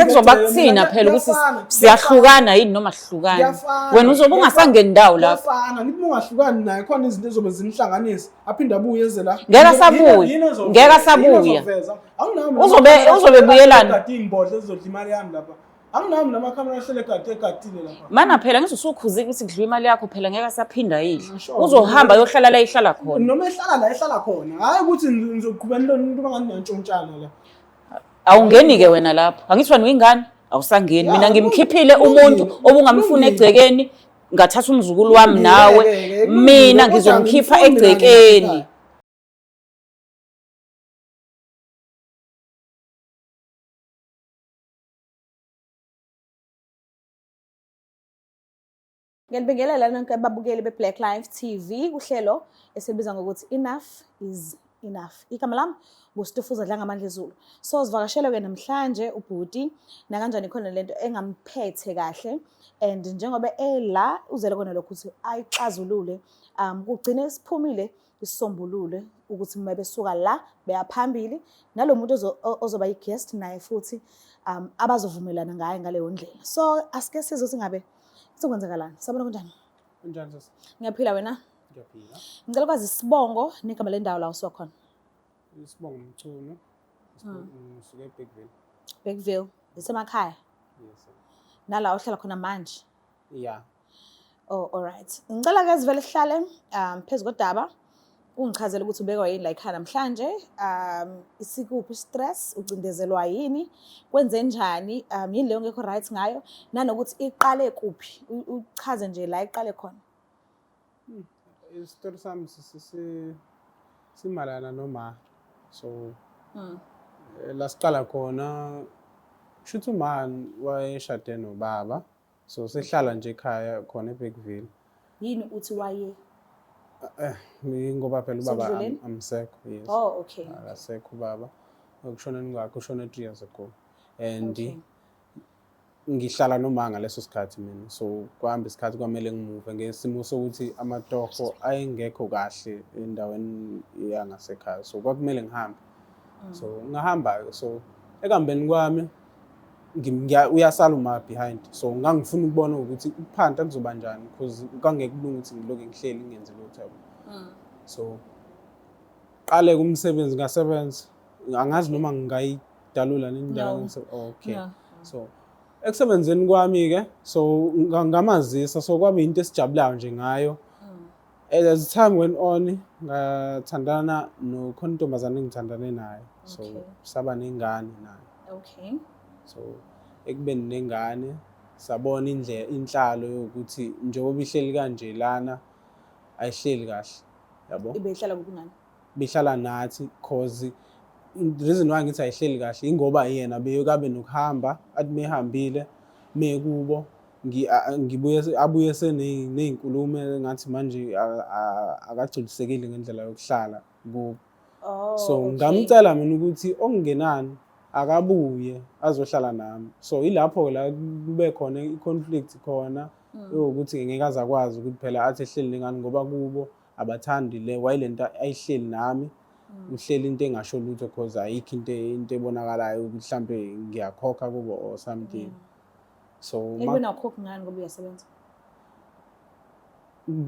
Sekuzoba kuthina phela ukuthi siyahlukana yini noma sihlukani. Kuyafana. Wena uzobe ungasangeni ndawo lapho. Kuyafana, ngithi uma ungahlukani naye khona izinto ezobe zinihlanganisa, aphinde abuye eze la. Ngeke asabuye. Yini ezoveza? Ngeke asabuya. Yini ezoveza? Anginawo mina Uzobe ebuyelana. Egade iy'mbodla ezizodla imali yami lapha. Anginawo mina amakhamera ahlele egade egadile lapha. Mana phela ngithi usukhuzile ukuthi kudliwa imali yakho phela ngeke asaphinda yidle. Ngisho. Uzohamba ayohlala la ihlala khona. Noma ehlala la ehlala khona. Hhayi ukuthi nizoqhubeka nilona into bangathi niyantshontshana la. Awungeni-ke wena lapho. Angithi wena uyingane? Awusangeni. Ya, Mina ngimkhiphile kulungile, umuntu obungamfuna kulungile. egcekeni, ngathatha umzukulu wami nawe. Kulungile-ke, kulungile, Mina kodwa ngizomkhipha angimfuni mina egcekeni. ngikhaya. Ngiyanibingelela nonke ababukeli be-Black Life TV kuhlelo esibiza ngokuthi Enough is Enough. Igama lami nguStufuza Dlangamandla Zulu. So sivakashelwe-ke namhlanje ubhuti nakanjani khona lento engamphethe kahle and njengoba ela uzele kona lokhu ukuthi ayixazulule kugcine siphumile isisombululo ukuthi uma besuka la beya phambili nalo muntu ozoba i-guest naye futhi abazovumelana ngaye ngaleyo ndlela. So asike sizwe ukuthi ngabe Sokwenzakalani? Sabona kunjani? Kunjani sisi? Ngiyaphila wena? Ngiyaphila. Ngicela ukwazi isibongo negama lendawo la usuka khona. Isibongo Mchunu. Ngisuke eBergville. Bergville, isemakhaya. Yes. Nala ohlala khona manje. Yeah. Oh, all right. Ngicela ke sivele sihlale phezu kodaba. Ungichazele ukuthi ubekwa yini la ekhaya namhlanje, isikuphi stress, ucindezelwa yini, kwenze njani, yini leyo ngekho right ngayo, nanokuthi iqale kuphi, uchaze nje la iqale khona. Isitori sami simalana noma so la siqala khona shuthi uma wayeshade nobaba. So sihlala nje ekhaya khona eBergville. Yini uthi waye? Ngoba phela ubaba Sekudluleni? amsekho, yes. Oh, okay. Akasekho ubaba. Ekushoneni kwakhe ushone 3 years ago. And Okay. ngihlala noma ngaleso sikhathi mina. So kwahamba isikhathi kwamele ngimuve ngesimo sokuthi amatoho ayengekho kahle endaweni yangasekhaya. So kwakumele ngihambe. So ngahamba ke so ekuhambeni kwami uyasala uma behind. So ngangifuna ukubona ukuthi ukuphanta kuzoba njani because kangeke kulunge ukuthi ngilokhu ngihleli ngingenzi lutho yabo. So qale kumsebenzi ngasebenza angazi noma ngingayidalula nendawo No. Okay. No. So ekusebenzeni kwami ke so ngamazisa so kwaba into esijabulayo nje ngayo. As time went on ngathandana nokhona intombazane engithandane nayo. So Okay. saba nengane nayo. Okay. So ekubeni nengane sabona indlela inhlalo yokuthi njengoba ihleli kanje lana ayihleli kahle yabo. Ibe ihlala kuphi ngane? Bihlala nathi cause the reason why ngithi ayihleli kahle ingoba yena beyekabe nokuhamba athi mehambile mekubo ngibuye abuye seney'nkulumo engathi manje akagculisekile ngendlela yokuhlala kubo. Oh, So okay. ngamcela mina ukuthi okungenani akabuye azohlala nami. So ilapho la kube khona i-conflict khona yokuthi ngeke aze akwazi ukuthi phela athi ehleli nengane ngoba kubo abathandi le wayilento ayihleli nami. Uhleli into engasho lutho cause ayikho into ebonakalayo ukuthi mhlambe ngiyakhokha kubo or something. So Ekubeni awukhokhi ngani ngoba uyasebenza?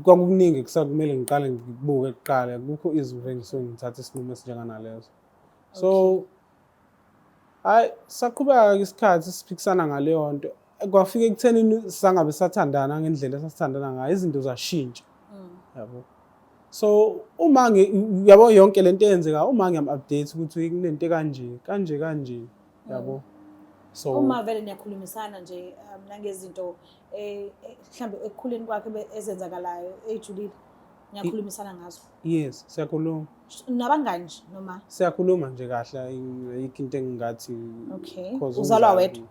Kwakukuningi kusakumele ngiqale ngikubuke kuqala kukho izinto engisuke ngithatha isinqumo esinjenganaleso. So hayi saqhubeka isikhathi siphikisana ngaleyo nto. Kwafika ekuthenini sangabe sathandana ngendlela esasithandana ngayo, izinto zashintsha. Yabo. So uma yabo yonke lento eyenzeka uma ngiyam-update ukuthi kunento kanje kanje kanje yabo. So uma vele niyakhulumisana nje nangezinto mhlambe ekukhuleni kwakhe ezenzakalayo ejulile niyakhulumisana ngazo? Yes, siyakhuluma. Nabangani nje noma? Siyakhuluma nje kahle, ayikho into engingathi. Okay. Cause Uzalwa umzali wedwa?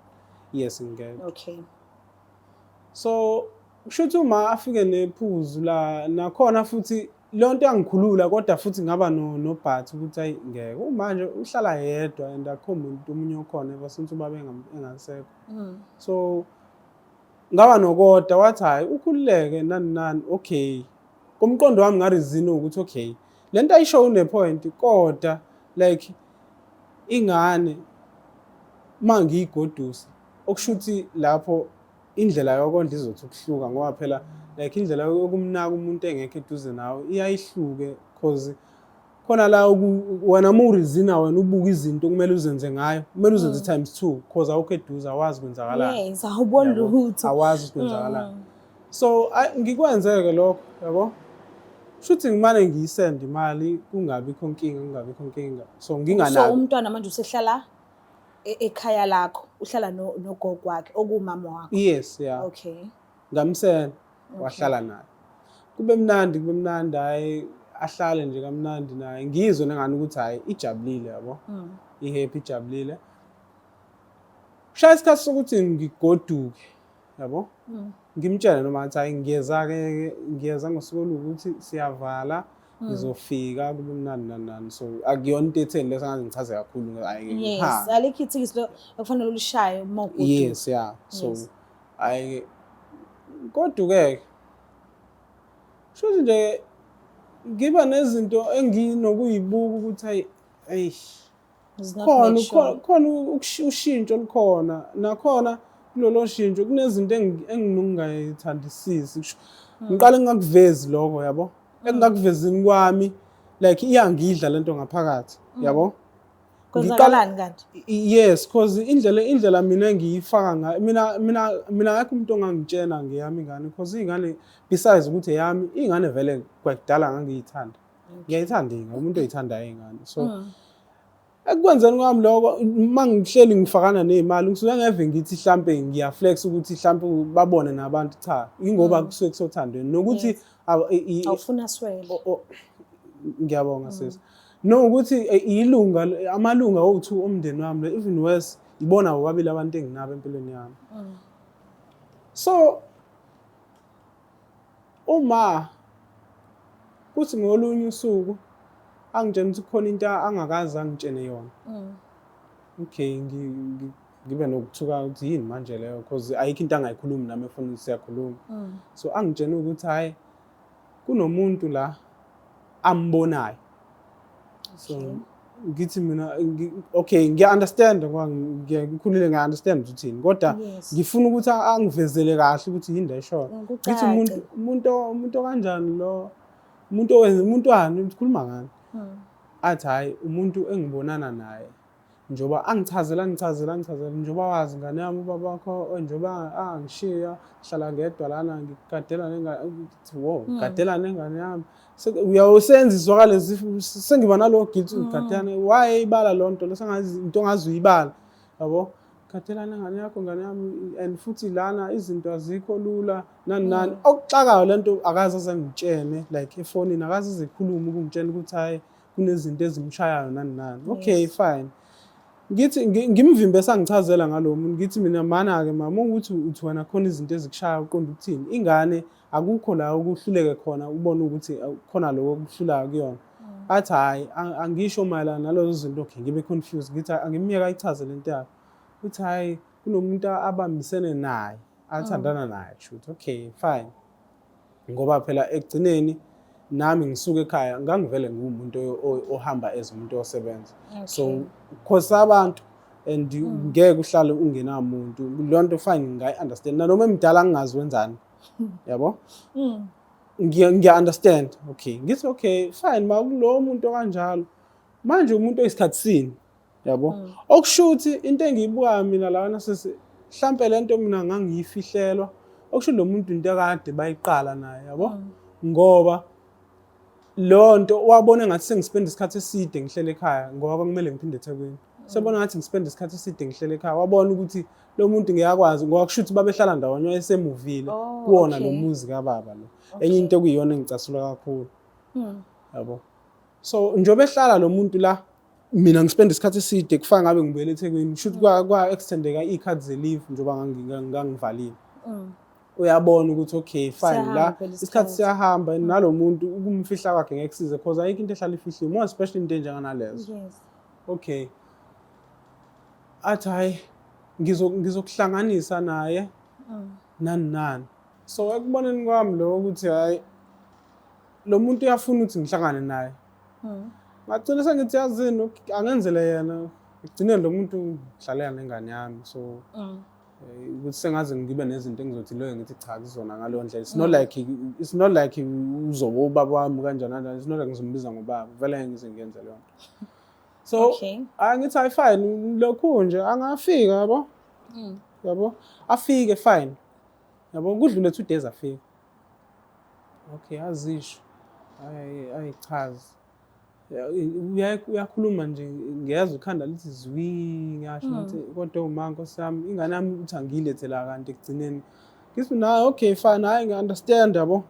Yes, ngedwa. Okay. So kusho ukuthi uma afike nephuzu la nakhona futhi leyo nto yangikhulula kodwa futhi ngaba nobhathi ukuthi hayi ngeke umanje uhlala yedwa and akukho muntu omunye okhona ever since ubaba engasekho. So ngaba nokoda wathi hayi ukhululeke nani nani okay. Kumqondo wami ngarizini ukuthi okay lento ayisho une point kodwa like ingane Uma ngiyigodusa, okusho ukuthi lapho indlela yokondla izothi ukuhluka, ngoba phela like indlela yokumnaka umuntu engekho eduze nawe iyayihluke, cause khona la wena uma urizina, wena ubuka izinto okumele uzenze ngayo, kumele uzenze times two, cause awukho eduze, awazi kwenzakalani. Yes, awuboni Yabo? lutho. Awazi ukuthi kwenzakalani. So ngikwenze-ke lokho, yabo, shuthi ngimane ngiyisende imali, kungabikho nkinga, kungabikho nkinga, so So nginganaki. Umntwana manje usehlala ekhaya lakho, uhlala nogogo wakhe okuwumama wakho? Yes, yeah. Ngamsenda, wahlala naye, kube mnandi, kube mnandi, hhayi, ahlale nje kamnandi naye, ngizwe nengane ukuthi hhayi, ijabulile, yabo, i-happy, ijabulile. Kushaya isikhathi sokuthi ngigoduke, yabo, ngimtshele noma ngathi hayi, ngiyeza-ke, ngiyeza ngosuku oluwukuthi, siyavala, ngizofika, kube mnandi, nani nani. So akuyona into etheni leso, ngaze ngichaze kakhulu, hhayi. Alikho ithikithi lo okufanele ulishaye uma ugoduka. Yes, yeah, so hhayi, kodwa-ke shuthi nje ngiba nezinto enginokuyibuka ukuthi hayi, eish, It's not khona make sure. Khona ushintsho olukhona, nakhona kulolo shintsho kunezinto enginokungayithandisisi. Ngiqale ngingakuvezi lokho, yabo, ekungakuvezini kwami, like iyangidla lento ngaphakathi, yabo. Kwenzakalani kanti? Yes, cause indlela mina engiyifaka ngayo, mina akekho umuntu ongangitshena ngeyami ingane, cause iy'ngane, besides ukuthi eyami iy'ngane, vele kwakudala ngangiyithanda, ngiyayithanda iy'ngane, umuntu oyithandayo iy'ngane. So ekwenzeni kwami lokho, uma ngihleli ngifakana ney'mali, ngisuke ngeve ngithi hlampe ngiyaflex ukuthi hlampe babone nabantu. Cha, ingoba kusuke kusothandweni nokuthi Awufuna swele. Ngiyabonga, sis. No, ukuthi ilunga, amalunga owu-two omndeni wami lo, even worse, ibona bobabili abantu enginabo empilweni yami. So uma kuthi ngolunye usuku angitshena ukuthi kukhona into angakaze angitshene yona, okay, ngibe nokuthuka ukuthi yini manje leyo, because ayikho into angayikhulumi nami efuna ukuthi siyakhuluma. So angitshene ukuthi hhayi, kunomuntu la ambonayo. So ngithi mina okay, ngiya-understand ngoba ngikhulile, ngiya-understand ukuthi uthini, kodwa ngifuna ukuthi angivezele kahle ukuthi yini le eshoyo. Kucace. Ngithi umuntu okanjani lo umuntu, owenza umuntu wani, ukhuluma ngani? Athi hhayi, umuntu engibonana naye, njengoba angichazela, angichazela, angichazela, njengoba wazi ngane yami, ubaba wakho njengoba angishiya, hlala ngedwa lana, ngikugadela nengane. Ngithi wo, gadela nengane yami. Uyawusenza izwakale sengiba nalowo guilt, ugadela, why ibala loo nto lesengazi into ongazi uyibala, yabo, gadela nengane yakho, ngane yami, and futhi lana izinto azikho lula, nani nani. Okuxakayo, lento akaze aze angitshene like efonini, akaze aze ekhulume ukungitshela ukuthi hhayi, kunezinto ezimshayayo, nani nani. Okay, fine. Ngithi ngimvimbe sangichazela ngalo muntu. Ngithi mina, mana-ke mama, ukuthi uthi wena khona izinto ezikushaya, uqonda ukuthini? Ingane akukho la okuhluleke khona, ubone ukuthi khona lokho okuhlulayo kuyona. Athi hhayi, angisho mayelana nalezo zinto. Okay, ngibe confused. Ngithi angimyeke ayichaze lento yakhe. Uthi hhayi, kunomuntu abambisene naye, athandana naye. Shuthi okay, fine, ngoba phela ekugcineni nami ngisuka ekhaya, ngangivele ngiwumuntu ohamba as umuntu osebenza, so cause abantu and ngeke uhlale ungenamuntu. Leyo nto fine, ngingayi-understand nanoma emdala, ngingazi wenzani, yabo. Ngiya-understand. Okay, ngithi okay, fine, ma kulowo muntu okanjalo manje, umuntu oyisikhathi sini, yabo, okusho ukuthi into engiyibukayo mina lana, sisi, mhlampe lento mina ngangiyifihlelwa, okusho lo muntu into ekade bayiqala naye, yabo, ngoba leyo nto wabona ngathi sengispenda isikhathi eside ngihlele ekhaya, ngoba kwakumele ngiphinde eThekwini. Sebona ngathi ngispenda isikhathi eside ngihlele ekhaya, wabona ukuthi lo muntu ngiyakwazi, ngoba kusho ukuthi babehlala ndawonye, wayesemuvile kuwona lo muzi kababa lo. Enye into okuyiyona engicasula kakhulu, yabo, so njengoba ehlala lo muntu la, mina ngispenda isikhathi eside, kufana ngabe ngibuyele eThekwini, shuthi kwa-extendeka iy'khathi ze-leave njengoba ngangivalile. Uyabona ukuthi okay, fine, Siyahamba la phela isikhathi isikhathi. siyahamba, and nalo muntu ukumfihla kwakhe ngeke kusize, cause ayikho into ehlala ifihliwe, more especially into enjenganalezo. Okay, athi hhayi, ngizokuhlanganisa naye, nani nani. So ekuboneni kwami lo ukuthi hhayi, lo muntu uyafuna ukuthi ngihlangane naye, ngagcina sengithi yazini, angenzele yena. Ekugcineni lo muntu ngihlalela nengane yami, so ukuthi sengaze ngibe nezinto engizothi loyo ngithi cha kuzona ngaleyo ndlela. It's not like, it's not like uzoba ubaba wami kanjani kanjani. It's not like ngizombiza ngobaba, vele ngeke ngize ngiyenze leyo nto. So hayi, ngithi hayi, fine, lokhu nje angafika, yabo. Yabo, afike, fine, yabo, kudlule 2 days afike, okay, azisho, ayi ayichazi. Uyakhuluma nje, ngiyezwa ikhanda lithi zwi, ngiyasho ukuthi kodwa uma nkosi yami, ingane yami uthi angiyilethe la, kanti ekugcineni ngithi nayo okay, fine, hayi, ngiya-understand, yabo.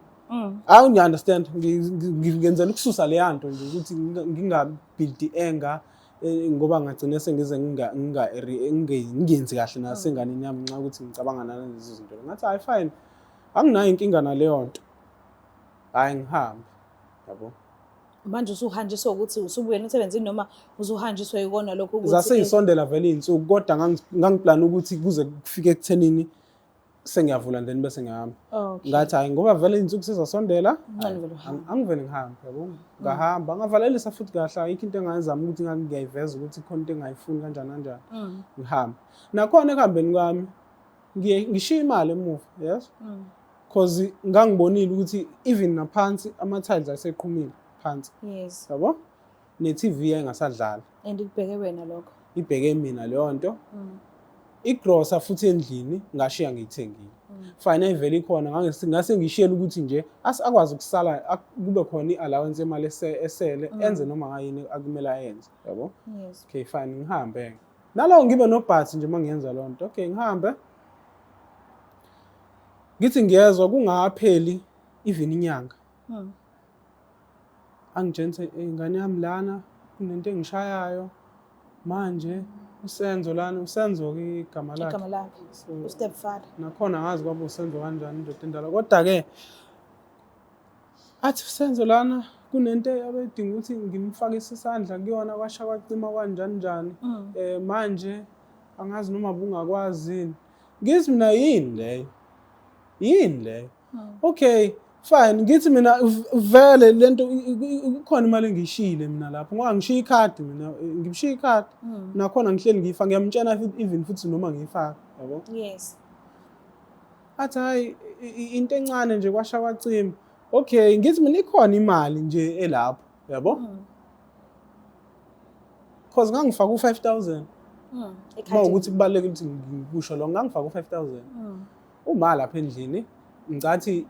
Hayi, ngiya-understand, ngenzela ukususa leya nto nje ukuthi nginga-build anger, ngoba ngagcine sengize ngingenzi kahle nasenganeni yami nxa ukuthi ngicabanga nalezi zinto. Ngathi hayi, fine, anginayo inkinga naleyo nto, hhayi, ngihambe, yabo. Manje usuhanjiswa ukuthi usubuyela emsebenzini noma usuhanjiswa yikona lokho ukuthi Zaseyisondela vele iy'nsuku, kodwa ngangiplana ukuthi kuze kufike ekuthenini sengiyavula, then bese ngiyahamba. Ngathi hhayi, ngoba vele iy'nsuku sezasondela, Ngcono vele uhambe. Angivele ngihambe, yabo. Ngahamba, ngavalelisa futhi kahle, ayikho into engayizama ukuthi ngiyayiveza ukuthi khona into engayifuni kanjani kanjani. Ngihambe, nakhona ekuhambeni kwami ngiye ngishiye imali emuva, yes, cause ngangibonile ukuthi even naphansi ama-tiles aseqhumile phansi, yabo, ne-TV yayingasadlali. And ikubheke wena lokho. Ibheke mina leyo nto. Igrosa futhi endlini ngashiya ngiyithengile, fine, ayivele ikhona. Ngase ngishiyela ukuthi nje akwazi ukusala, kube khona i-allowance yemali esele, enze noma ngayini akumele ayenze, yabo. Okay, fine, ngihambe nalowo, ngibe nobhathi nje uma ngiyenza leyo nto. Okay, ngihambe, ngithi ngiyezwa kungapheli even inyanga, angitshela ukuthi, "Eh, ngane yami, lana kunento engishayayo manje, uSenzo lana, uSenzo-ke igama lakhe." Igama lakhe. So, U-stepfather. Nakhona angazi kwaba uSenzo kanjani, indoda endala, kodwa-ke athi uSenzo lana kunento abedinga ukuthi ngimfakise isandla kuyona, kwasha kwacima kanjani njani. Manje angazi noma bungakwazi yini. Ngithi mina, yini leyo, yini leyo? Okay, fine, ngithi mina vele lento kukhona imali engiyishiyile mina lapho, ngoba ngishiya ikhadi mina, ngimshiya ikhadi. Nakhona ngihleli ngiyifaka, ngiyamtshela even futhi noma ngiyifaka, yabo. Athi hayi, into encane nje, kwasha kwacima. Okay, ngithi mina ikhona imali nje elapho, yabo, cause ngangifaka u-5000. Uma Ekhadini. ukuthi kubalulekile ukuthi ngikusho lo, ngangifaka u-5000. Uma lapha endlini ngicathi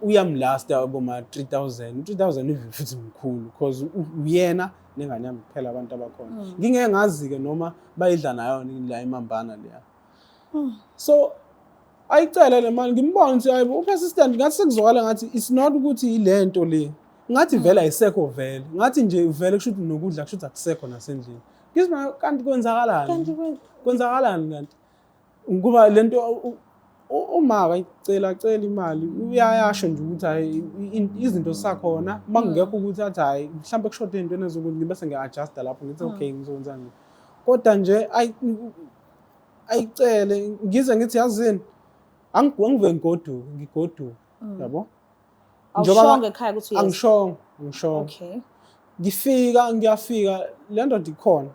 uyamlasta boma 3000, 3000 even futhi mkhulu, because uyena nengane yami kuphela abantu abakhona. Ngingeke ngazi-ke noma bayidla nayo la imambana leya. So ayicele le mali, ngimbone ukuthi hayibo, u-persistent, ngathi sekuzwakala ngathi it's not ukuthi ile nto le, ngathi vele ayisekho vele, ngathi nje vele kusho ukuthi nokudla kusho ukuthi akusekho nasendlini. Ngithi mina, kanti kwenzakalani? Kanti Kwenzakalani kanti? Kuba lento uma akayicela cela imali, uyayasho nje ukuthi hayi, izinto zisakhona, uma kungekho ukuthi athi hayi, mhlawumbe kushoda ey'ntweni ezokuthi bese ngiya-adjusta lapho, ngithi okay, ngizokwenza, kodwa nje ayicele, ngize ngithi yazini, angive ngigoduke, ngigoduke, yabo. Awushongo ekhaya ukuthi uyeza? Angishongo, angishongo. Ngifika, ngiyafika, le ndoda ikhona.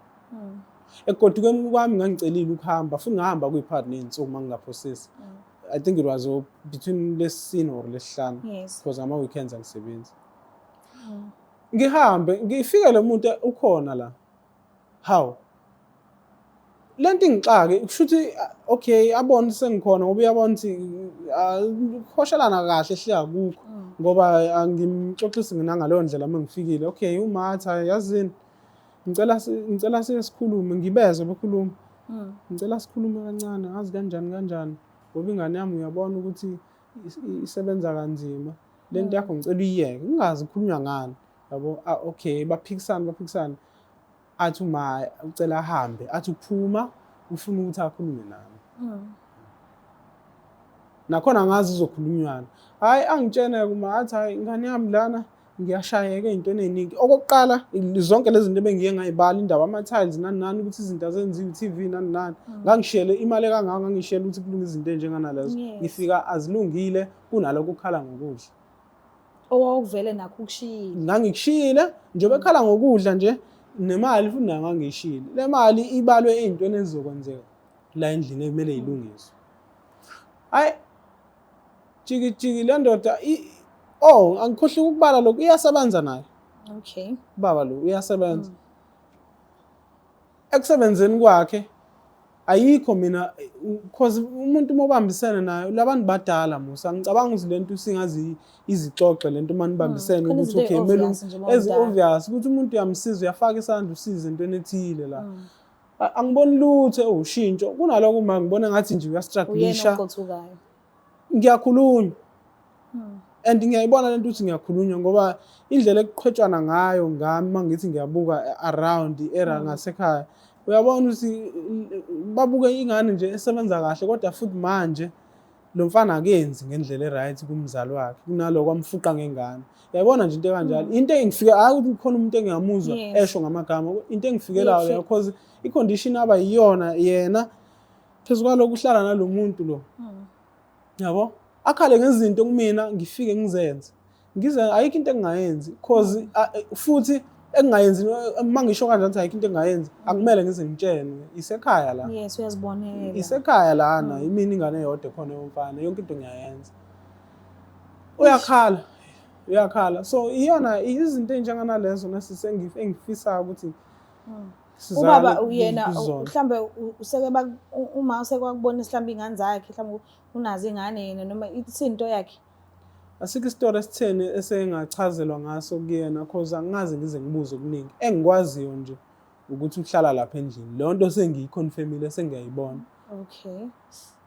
Ekugodukeni kwami ngangicelile ukuhamba futhi ngahamba kuyiphakathi ney'nsuku, uma ngingaphosisi. I think it was between lesine or lesihlanu, because ama-weekends angisebenzi. Ngihambe ngifike, lo muntu ukhona la. Hawu, lento ingixake, kusho ukuthi okay, abone ukuthi sengikhona, ngoba uyabona ukuthi ukuhoshelana kahle hle akukho, ngoba angimxoxisi nangaleyo ndlela uma ngifikile. Okay, umatha yazini, ngicela siye sikhulume, ngibezwe bekhuluma. Ngicela sikhulume kancane, ngazi kanjani kanjani, ngoba ingane yami uyabona ukuthi isebenza kanzima, lento yakho ngicela uyiyeke. Ngingazi kukhulunywa ngani, yabo. Ah, okay, baphikisana, baphikisana, athi uma ucela ahambe, athi uphuma ufuna ukuthi akhulume nami. Nakhona angazi uzokhulunywana. Hhayi, angitshene kuma, athi hayi, ngane yami, lana ngiyashayeka ey'ntweni ey'ningi. Okokuqala, zonke lezi zinto ebengiye ngayibala, indaba ama-tiles nani nani, ukuthi izinto azenziwe, i-TV nani nani, ngangishiyele imali ekangaka, ngangishiyele ukuthi kulunge izinto ey'njenganalezo. Ngifika azilungile, kunalokho ukukhala ngokudla Owawuvele nakho ukushiyile. Ngangikushiyile njengoba ekhala ngokudla nje. Nemali futhi nayo ngangiyishilo. Le mali ibalwe ey'ntweni ezizokwenzeka la endlini ekumele yilungiswe. Hayi jiki jiki le ndoda oh angikhohlwe ukubala lokhu, iyasebenza nayo. Okay. Ubaba lo uyasebenza. Ekusebenzeni kwakhe ayikho mina, cause umuntu uma ubambisene naye labantu badala musa, ngicabanga ukuthi lento singazi izixoxe lento uma nibambisene Khona ukuthi izinto okay kumele ey-obvious nje uma ezi umdala. obvious ukuthi umuntu uyamsiza, uyafaka isandla usize entweni ethile la. Angiboni lutho ewushintsho kunaloko, uma ngibona ngathi nje Uyena uyastrugglisha. oqothukayo. Ngiyakhulunywa and ngiyayibona lento ukuthi ngiyakhulunywa ngoba indlela ekuqhwetshwana ngayo ngami, uma ngithi ngiyabuka around i-area ngasekhaya, uyabona ukuthi babuke ingane nje esebenza kahle, kodwa futhi manje lo mfana akenzi ngendlela e-right kumzali wakhe, kunaloko amfuqa ngengane. Uyayibona nje into ekanjalo, into engifike, hayi ukuthi kukhona umuntu engingamuzwa esho ngamagama, into engifikelayo leyo, cause i-condition aba yiyona yena phezu kwalokhu uhlala nalo muntu lo, yabo, akhale ngezinto kumina, ngifike ngizenze, ngize ayikho into engingayenzi, cause futhi engingayenzi, uma ngisho kanjani ukuthi ayikho into engingayenzi, akumele ngize ngitshene, isekhaya la. Yes, uyazibonela. Isekhaya lana, imini ingane eyodwa khona yomfana, yonke into ngiyayenza. Uyakhala, uyakhala. So iyona izinto ey'njenganalezo nasisi engifisayo ukuthi sizakale Ubaba uyena kuzona. Mhlambe useke uma useke wakubonisa mhlambe iy'ngane zakhe, mhlambe unazo iy'ngane yena noma isinto yakhe. Asikho isitori esitheni esengachazelwa ngaso kuyena, cause angingaze ngize ngibuze okuningi. Engikwaziyo nje ukuthi uhlala lapha endlini, leyo nto sengiyiconfirmile, sengiyayibona.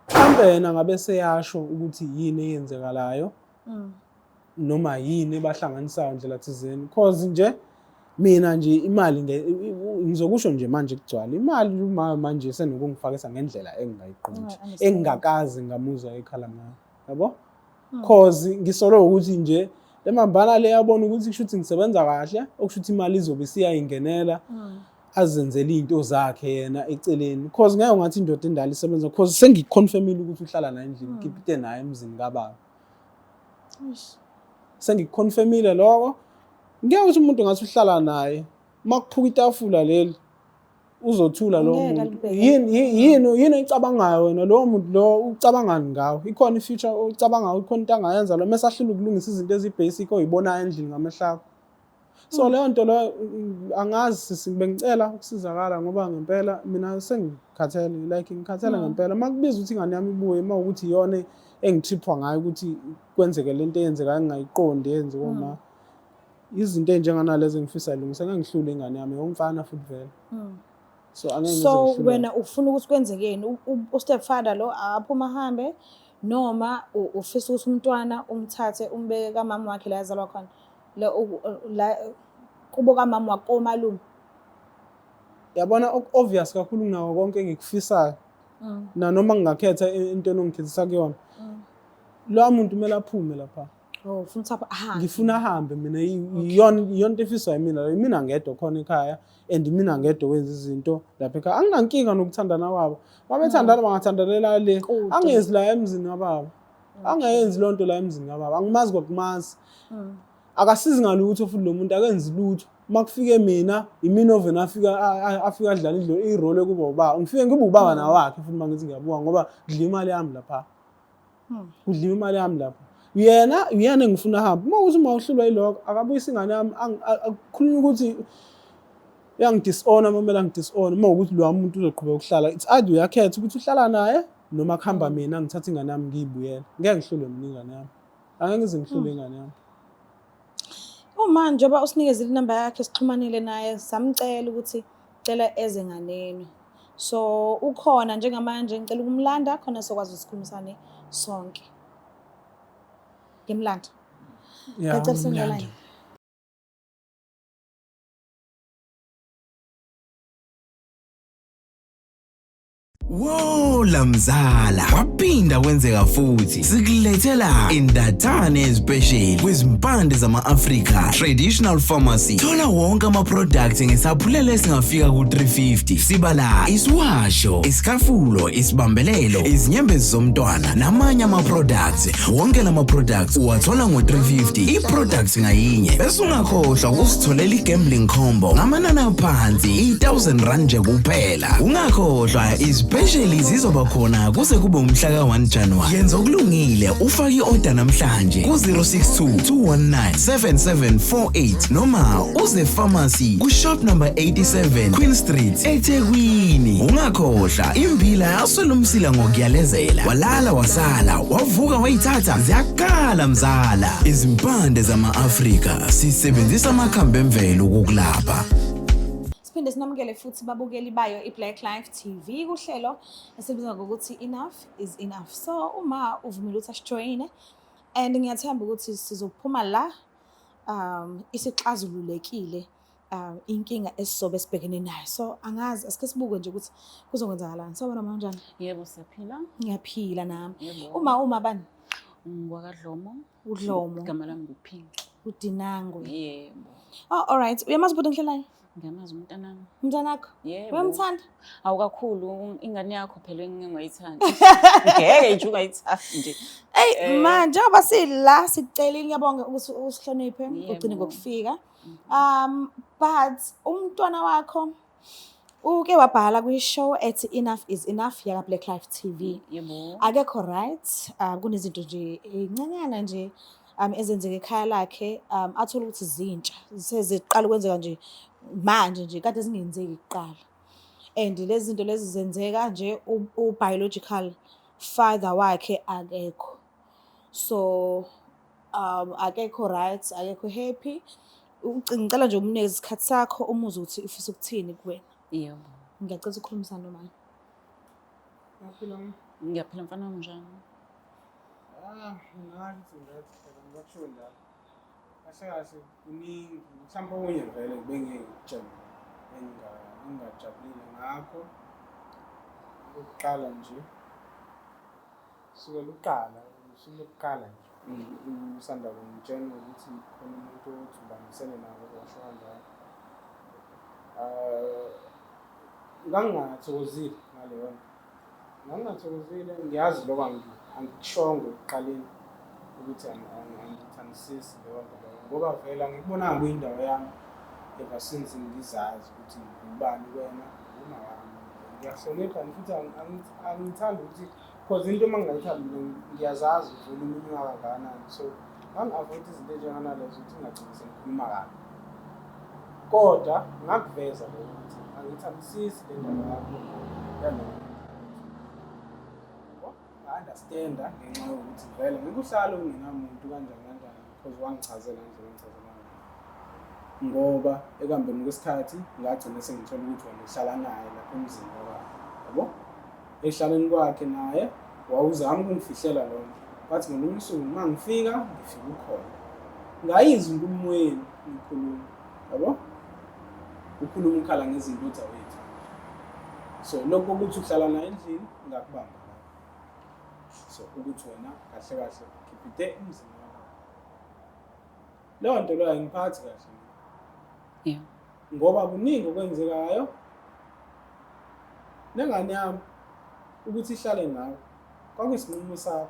Mhlampe yena ngabe seyasho ukuthi yini eyenzekalayo noma yini ebahlanganisayo ndlela thizeni, cause nje mina nje imali ngizokusho nje manje kugcwala imali, uma manje senokungifakisa ngendlela engingayiqondi, Unga-understand. engingakaze ngamuzwa ekhala ngayo, yabo, cause ngisolo ukuthi nje le mambala le yabona ukuthi kusho ukuthi ngisebenza kahle, okusho ukuthi imali izobe isiyayingenela, azenzele iy'nto zakhe yena eceleni, cause ngeke ungathi indoda endala isebenza, cause sengiconfirmile ukuthi uhlala naye endlini, ngipite naye emzini kababa. Eish. Sengikuconfirmile lokho. Ngeke ukuthi umuntu ngathi uhlala naye, uma kuphuka itafula leli uzothula lowo Ngeke muntu. alibheke. Yini oyicabangayo wena, lowo muntu lo ucabangani ngawe? Ikhona i-future oyicabangayo? Ikhona into angayenza lo mese ahlule ukulungisa izinto ezi-basic oyibonayo endlini ngamehlo akho? So leyo nto leyo angazi sisi, bengicela ukusizakala ngoba ngempela mina sengikhathele, like ngikhathele ngempela. Uma kubiza ukuthi ingane yami ibuye, uma ukuthi iyona engitriphwa ngayo ukuthi kwenzeke lento eyenzekayo engingayiqondi eyenziwa uma izinto ey'njenganalezo engifisa ilungise, ngeke ngihlule ingane yami yomfana futhi vele. So angeke ngize So ngihluleke. wena ufuna ukuthi kwenzekeni? U-stepfather lo aphume ahambe, noma ufisa ukuthi umntwana umthathe umbeke kamama wakhe la azalwa khona, la kubo kamama wakhe komalume? Yabona, obvious kakhulu kunako konke engikufisayo, nanoma ngingakhetha into enongikhethisa kuyona, lowa muntu kumele aphume lapha. Oh, ufuna ukuthi ahambe. Ngifuna ahambe mina. Iyona into efiswa yimina leyo. Imina ngedwa khona ekhaya and imina ngedwa wenza izinto lapha ekhaya. Anginankinga nokuthandana kwabo, babethandana bangathandanela le. Kude. Angezi la emzini kababa, angayenzi loo nto la emzini kababa, angimazi kwakumazi. Akasizi ngalutho futhi lo muntu, akenzi lutho. Uma kufike mina, imina ovena afika afika adlala i-role ekuba ubaba, ngifike ngibe ubaba nawakhe futhi uma ngithi ngiyabuka, ngoba kudliwa imali yami lapha, kudliwa imali yami lapha. Yena uyena engifuna ahambe. Uma ukuthi uma uhlulwa yilokho, akabuyise ingane yami. Akukhulunywa ukuthi uyangidisowna, uma kumele angidisowne, uma ukuthi lowa muntu uzoqhubeka ukuhlala, it's either uyakhetha ukuthi uhlala naye noma kuhamba mina, ngithathe ingane yami ngiyibuyele. Ngeke ngihlulwe mina ingane yami, angeke ngize ngihlulwe ingane yami. Uma njengoba usinikezile inamba yakhe, sixhumanile naye, samcela ukuthi cela eze nganeno. So ukhona njengamanje, ngicela ukumlanda khona sokwazi ukuthi sikhulumisane sonke. Ngimlanda. Ya, Ngiyacela usondela ngimlande. line. Wola mzala, kwaphinda kwenzeka futhi. Sikulethela indathane special kwizimpande zama-Afrika Traditional Pharmacy. Thola wonke ama-products ngesaphulelo esingafika ku-350. Sibala isiwasho, isikafulo, isibambelelo, izinyembezi zomntwana namanye ama-products. Wonke lama products uwathola ngo-350 i-products ngayinye. Bese ungakhohlwa ukusitholela i-gambling combo ngamanani aphansi i-1000 rand nje kuphela. Ungakhohlwa izipesheli zizoba khona kuze kube umhla ka-1 January. Yenza okulungile ufake i-order namhlanje ku-062 219 7748 noma uze pharmacy ku-shop number 87 Queen Street eThekwini. Ungakhohlwa imbila yaswela umsila ngokuyalezela. Walala wasala wavuka wayithatha ziyakhala mzala. Izimpande zama-Afrika sisebenzisa amakhambi emvelo ukukulapha. Siphinde sinamukele futhi babukeli bayo i-Black Life TV kuhlelo esibiza ngokuthi Enough is Enough. So uma uvumile ukuthi asijoyine and ngiyathemba ukuthi sizophuma la isixazululekile inkinga esizobe sibhekene nayo. So angazi, asike sibuke nje ukuthi kuzokwenzakalani. Sawubona mama, unjani? Yebo, siyaphila. Ngiyaphila nami. Yebo. Uma bani? NgwakaDlomo. UDlomo. Igama lami nguPhinki. UDinangwe. Yebo. Oh, all right. Uyamazi ubhuti engihlelayo? Ngiyamazi umntanami. Umntanakho? Yebo. Uyamthanda? Awu kakhulu, ingane yakho phela engeke ungayithandi. Ngeke nje ungayithandi. Eyi ma, njengoba sila sikucelile, ngiyabonga ukuthi usihloniphe ugcine ngokufika. But umntwana wakho uke wabhala kwi-show ethi Enough is Enough yaka Black Life TV. Yebo. Akekho right, kunezinto nje ey'ncanyana nje ezenzeka ekhaya lakhe, athola ukuthi zintsha seziqala ukwenzeka nje manje nje, kade zingenzeki kuqala. And lezi zinto lezi zenzeka nje u-biological father wakhe akekho. So akekho right, akekho happy. Ngicela nje umnikeze isikhathi sakho umuzwe ukuthi ufisa ukuthini kuwena. Yebo. Ngiyacela ukukhulumisana nomama. Ngiyaphila ma. Ngiyaphila mfana wami, njani? Ah, ngingasho ukuthi ngithi phela ngingakusho njalo. Kahle kahle kuningi, mhlawumbe okunye vele bengeke ngikutshele engingajabulile ngakho. Okokuqala nje, kusukela uqala, usuku lokuqala nje, usanda kungitshela ukuthi khona umuntu othi ubambisene nabo washo kanjalo. Ngangingathokozile ngaleyo nto. Ngangingathokozile, ngiyazi lokho angikushongo ekuqaleni ukuthi angithandisisi leyo nto leyo, ngoba vele angikubonanga kuyindawo yami ever since ngizazi ukuthi ngubani kuwena, uma wami. Ngiyahlonipha futhi angithandi ukuthi, cause into uma ngingayithandi mina ngiyazazi vele iminyaka kangakanani. So ngangi-avoid izinto ey'njenganalezo ukuthi ngingagcini sengikhuluma kabi. Kodwa ngakuveza lokho ukuthi angithandisisi le ndaba yakho yalowo muntu. Nga-understand-a ngenxa yokuthi vele ngeke uhlale ungenamuntu kanjani kanjani, because wangichazela ngendlela engichazela ngayo. Ngoba ekuhambeni kwesikhathi ngagcina sengithola ukuthi wena uhlala naye lapha emzini wakwakhe, yabo? Ekuhlaleni kwakhe naye wawuzama ukungifihlela loo nto. Kwathi ngolunye usuku uma ngifika, ngifika ukhona. Ngayizwa inkulumo yenu nikhuluma, yabo? Ukhuluma ukhala ngezinto othi awuyithandi. So lokho kokuthi uhlala naye endlini ngakubamba lapho. So ukuthi wena kahle kahle ukhipite emzini wakho. Leyo nto leyo ayingiphathi kahle mina. Ngoba kuningi okwenzekayo nengane yami ukuthi ihlale nawe kwakuyisinqumo sakho.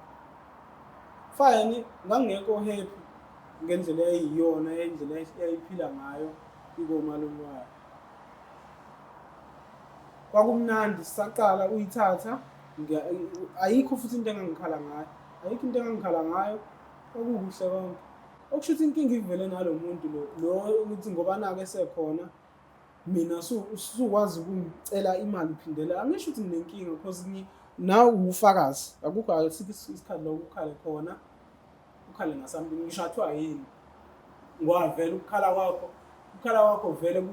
Fine, ngangingekho happy ngendlela eyiyona, indlela eyayiphila ngayo ikomalume wayo. Kwakumnandi sisaqala uyithatha, ayikho futhi into engangikhala ngayo. Ayikho into engangikhala ngayo, kwakukuhle konke. Okusho ukuthi inkinga ivele nalo muntu lo, lo ukuthi ngoba nakho esekhona mina usukwazi ukungicela imali uphindela. Angisho ukuthi nginenkinga because nawe uwufakazi. Akukho asikho isikhathi la ukhale khona, ukhale ngasambi ngisho athiwa yini. Ngoba vele ukukhala kwakho vele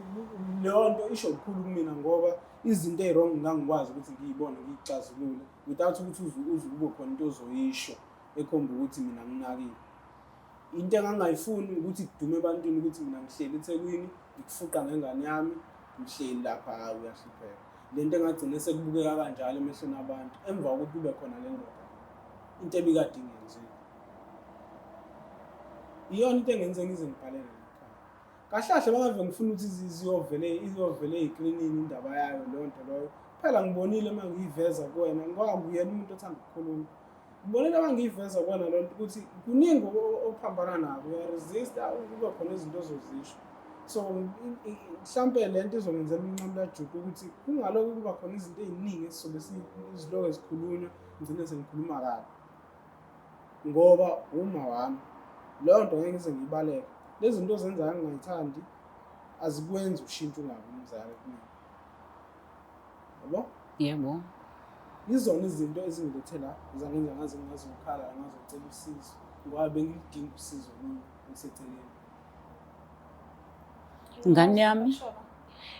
leyo nto isho lukhulu kumina, ngoba izinto ey'wrong ngangikwazi ukuthi ngiyibone ngiyixazulule without ukuthi uze ube khona into ozoyisho ekhomba ukuthi mina nginakile. Into engangayifuni ukuthi kudume ebantwini ukuthi mina ngihleli eThekwini ngikufuqa ngengane yami, ngihleli lapha, hayi uyahlupheka. Lento engagcine sekubukeka kanjalo emehlweni abantu emva kokuthi kube khona le ndoda, into ebikade ingenziwa. Iyona into engenze ngize ngibhalele ekhaya. Kahle kahle bangave ngifuna ukuthi ziyovele iyovele ey'klinini indaba yayo leyo nto leyo. Phela ngibonile uma ngiyiveza kuwena ngoba nguyena umuntu othanda ukukhuluma. Ngibonile uma ngiyiveza kuwena leyo nto ukuthi kuningi okuphambana nako, uyaresista kube khona izinto ozozisho. So mhlampe le nto izongenzela umnqamulajuqu ukuthi kungalokhu kuba khona izinto ey'ningi esizobe zilokhu zikhulunywa, ngigcine sengikhuluma kabi. Ngoba uma wami leyo nto ngeke ngize ngiyibaleke. Lezi zinto ozenzayo engingayithandi azikwenzi ushintsho ungabi umzali kumina. Yabo? Yebo. Yizona izinto ezingilethe la, zangenza ngaze ngazokhala, ngazocela usizo ngoba bengiludinga usizo mina ngiseceleni. Ngane yami,